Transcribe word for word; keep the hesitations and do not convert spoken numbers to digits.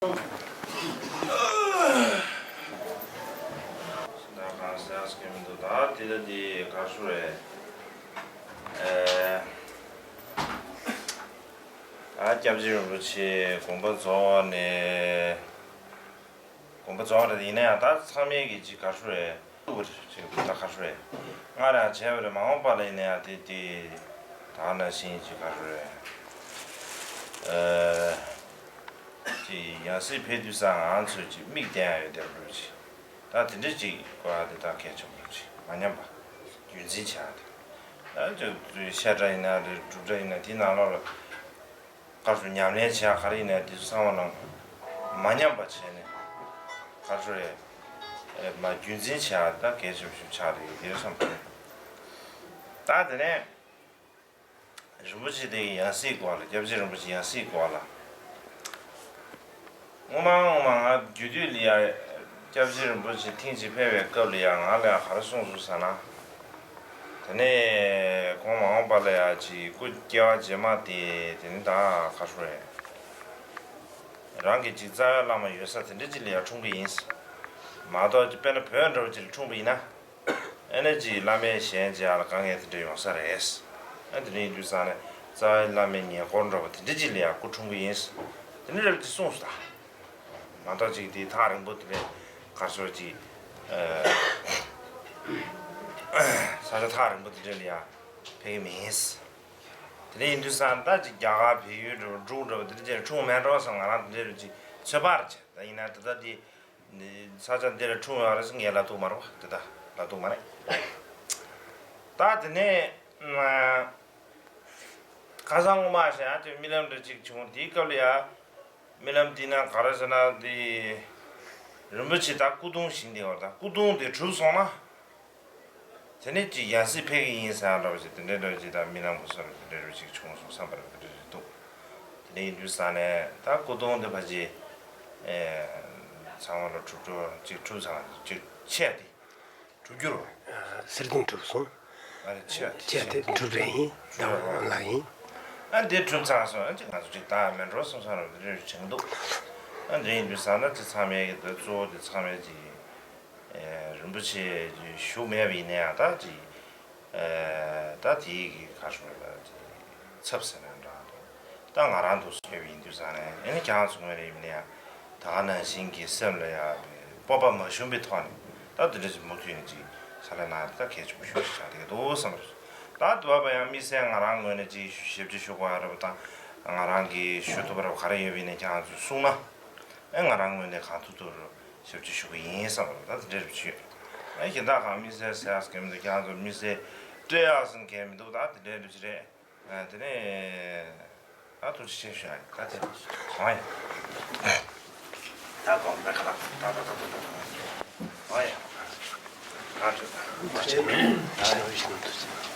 ད་གང་ཟེར་ཡག་ཟེར་མི་འདུག་ད་དེ་ད་དེ་ག་རེ་ཞུ་རེད། ཨེ། ཨ། སྐྱབས་རྗེ་རིན་པོ་ཆེ་དགོངས་པ་རྫོགས་ནས། དགོངས་པ་རྫོགས་རེད། ཡིན་ན་ཡང་ད་ཚང་མས་ཀྱི་ཅིག་ག་རེ་ཞུ་རེད། ཅིག་ད་ག་རེ་ཞུ་རེད། སྔར་ཡང་བྱས་པ་རེད། མ་འོངས་པ་ལ་ཡིན་ན་ཡང་དེ་དེ་ད་ག་ནང་བཞིན་ཅིག་ག་རེ་ཞུ་རེད། ཨེ། ཅིག་ཡང་སྲིད་ཕེབས་དུས་ཙང་ང་ཚོས་ཅིག་མིག་བསྟན་ཡག་ཡོད་བསྡད་པ་རེད། ཅིག་ད་དེ་འདྲ་ཅིག་དགོས་ཡག་དེ་ད་གལ་ཆེན་པོ་རེད། ཅིག་མ་ཉམས་པ་རྒྱུན་འཛིན་བྱ་ཡག་དེ། ད་ཅིག་བཤད་གྲྭ་ཡིན་ན་རེད། སྒྲུབ་གྲྭ་ཡིན་ན་དེའི་ནང་ལོགས་ལ་ག་རེ་ཞུ། ཉམས་ལེན་བྱེད་ཡག་ག་རེ་ཡིན་ན་དེ་ཚོ་ཚང་མ་ནང་མ་ཉམས་པ་བྱས་ནས་ག་རེ་ཞུ་རེད། ཨེ། མ་རྒྱུན་འཛིན་བྱེད་ཡག་ད་གལ་ཆེན་པོ་ཞིག་ཆགས་རེད། དེ་བསམ་གྱི་འདུག་ད་དེ་ནས་རིན་པོ་ཆེ་དེ་ཡང་སྲིད་སྐོར་ལ། སྐྱབས་རྗེ་རིན་པོ་ཆེ་ཡང་སྲིད་སྐོར་ལ། སྔོན་མ་སྔོན་མ་ང་རྒྱུད་སྟོད་ལ་ཡ་སྐྱབས་རྗེ་རིན་པོ་ཆེ་ཐེངས་གཅིག་ཕེབས་པའི་སྐབས་ལ་ཡ་ང་ལ་ཡ་ག་རེ་གསུངས་སོང་ཟེར་ན། དེ་ནས་ཁོང་མ་འོངས་པ་ལ་ཡ་ཅིག་སྐུ་སྐྱེ་བ་རྗེས་མ་དེ་དེ་ནི་ད་ག་རེ་ཞུ་རེད། རང་གི་ཅིག་རྩ་བའི་བླ་མ་ཡོད་ས་དེ་འདྲ་ཅིག་ལ་ཡ་འཁྲུངས་ཀྱི་ཡིན། མ་གཏོགས་ཅིག་དཔེར་ན་བོད་འདྲ་བོ་ཅིག་ལ་འཁྲུངས་པ་ཡིན་ན། ཨ་ནི་ཅིག་བླ་མའི་ཞལ་མཇལ་ལ་དཀའ་ངལ་དེ་འདྲ་ཡོང་ས་རེད། ཨ། དེ་འདྲ་ཡིན་དུས་ཙང་ནས་རྩ་བའི་བླ་མའི་ཉེ་འཁོར་འདྲ་བོ་དེ་འདྲ་ཅིག་ལ་ཡ་སྐུ་འཁྲུངས་ཀྱི་ཡིན། དེ་འདྲ་རེད་ཅེས་གསུངས་སོང་ད། མ་གཏོགས་ཅིག་དེ་ཐག་རིང་པོ་དེ་འདྲ་ག་རེ་ཞུ་ཅིག་ཨ། ས་ཆ་ཐག་རིང་པོ་དེ་འདྲ་ལ་ཡ་ཕེབས་ཀྱི་མིན། དེ་འདྲ་ཡིན་དུས་ཙང་ད་ཅིག་རྒྱ་གར་བལ་ཡུལ་འདྲ་བོ་འབྲུག་འདྲ་བོ་དེ་འདྲ་ཅིག་ལ་འཁྲུངས་མེད་འགྲོ་བསམ། ང་རང་དེ་འདྲ་རེད་ཅིག་ཚོད་དཔག་རེད་བྱས། ད་ཡིན་ན་དེ་ད་དེ། ནི་ས་ཆ་འདི་ལ་འཁྲུངས་ཡོད་རེད་ཟེར་ངས་ལབ་ཐུབ་མ་རེད་པ། དེ་ད་ལབ་ཐུབ་མ་རེད། ད་དེ་ནས་ཁ་སང་སྔོན་མ་ཞིག་ཡང་དེ་རྨི་ལམ་འདྲ་ཅིག་བྱུང་། དེའི་སྐབས་ལ་ཡ་རྨི་ལམ་འདི་ན་ག་རེ་ཟེར་ན། འདི་རིན་པོ་ཆེ་ད་སྐུ་གདུང་བཞེངས་བསྡད་ཡོད་རེད། ད་སྐུ་གདུང་དེ་གྲུབ་སོང་ན། དེ་ནས་ཅིག་ཡང་སྲིད་ཕེབས་ཀྱི་ཡིན་ཟེར་ཡག་འདྲ་བོ་ཞིག་དེ་འདྲའི་འདྲ་བོ་ཅིག་ད་རྨི་ལམ་གོ་ས་རུ་དེ་འདྲའི་རུ་ཅིག་བྱུང་སོང་བསམ་པ་རུ་དེ་འདྲ་ཞིག་འདུག་དེ་འདྲ་ཡིན་དུས་ཙང་ནས་ད་སྐུ་གདུང་དེ་ཕལ་ཆེར་ཨེ་ཚང་མ་ལ་གྲུབ་འགྲོ་ཅིག་གྲུབ་ཚང་ཅིག་ཆད་དེ་གྲུབ་འགྱུར་བ། གསེར་གདུང་གྲུབ་སོང་། ཨ་རེ་ཆད་དེ་ཆད་དེ་གྲུབ་རེད་ཡིན། ད་ལ་ཡིན། ཨ་འདི་གྲུབ་ཚང་སོང་། ཨ་ཅིག་ང་ཚོ་ཅིག་ད་མེད་འགྲོ་སོང་ས་རུ་དེ་འདྲ་ཞིག་འདུག་ཨ་འདི་ཡིན་དུས་ཙང་ན་ཅིག་ཚང་མས་ཀྱི་ད་གཙོ་བོ་དེ་ཚང་མས་ཅིག་རིན་པོ་ཆེ་བཞུགས་མེད་པ་ཡིན་ན་ཡང་ད་ཅིག་ད་དེའི་གི་ག་རེ་ཞུ་དགོས་རེད། ད་ཅིག་ཚབ་ཟེར་ན་འདྲ་འདུག་ད་ང་རང་འདུག་སེ་ཡོད་པ་ཡིན་དུས་ཙང་ནས། ཨ་ནི་ཁྱེད་རང་ཚོ་ངོས་ནས་ཡིན་ན་ཡང་ད་ག་ནང་བཞིན་གྱི་སེམས་ལ་ཡ་སྤོབས་པ་མ་ཞུམ་པའི་ཐོག་ནས་ད་དེ་འདྲ་ཞིག་མུ་མཐུད་ནས་ཅིག་ཕྱག་ལས་གནང་ཡ་དེ་ད་གལ་ཆེན་པོ་ཞིག་ཆགས་བསྡད་ཀྱི་འདུག་བསམ་པ་རེད། ད་དེ་བ་བ་ཡང་དམིགས་བསལ་ང་རང་ངོས་ནས་ཅིག་ཞབས་ཕྱི་ཞུ་དགོས་ཡ་རེད་པ། ད་ང་རང་གིས་ཞུ་ཐུབ་པ་རེད་པ། ག་རེ་ཡོད་པ་ཡིན་ན་ཁྱེད་རང་ཚོས་གསུངས་ན། ཨེ་ང་རང་ངོས་ནས་གང་ཐུབ་ཐུབ་ཞབས་ཕྱི་ཞུ་གི་ཡིན་བསམ་པ་རེད། ད་དེ་འདྲའི་རུ་ཆུ་ཡོད། ཨེ་གཞན་དག་གང་དམིགས་བསལ་ཟེར་ཡག་གི་མི་འདུག་ཁྱེད་རང་ཚོ་དམིགས་བསལ་སྤྲད་ཡག་ཟེར་མཁན་མི་འདུག་ད་དེ་འདྲའི་རུ་ཆུ་རེད། ཨེ་དེ་ནས་ད་ཐུགས་རྗེ་ཆེ་ཞུ་ཡ་ཡིན། ད་དེ་གང་ཡིན། ད་གང་ད་ག་ད་ད་ད་ད་ད་ད་གང་ཡིན། ད་ད་ད་ད་ད།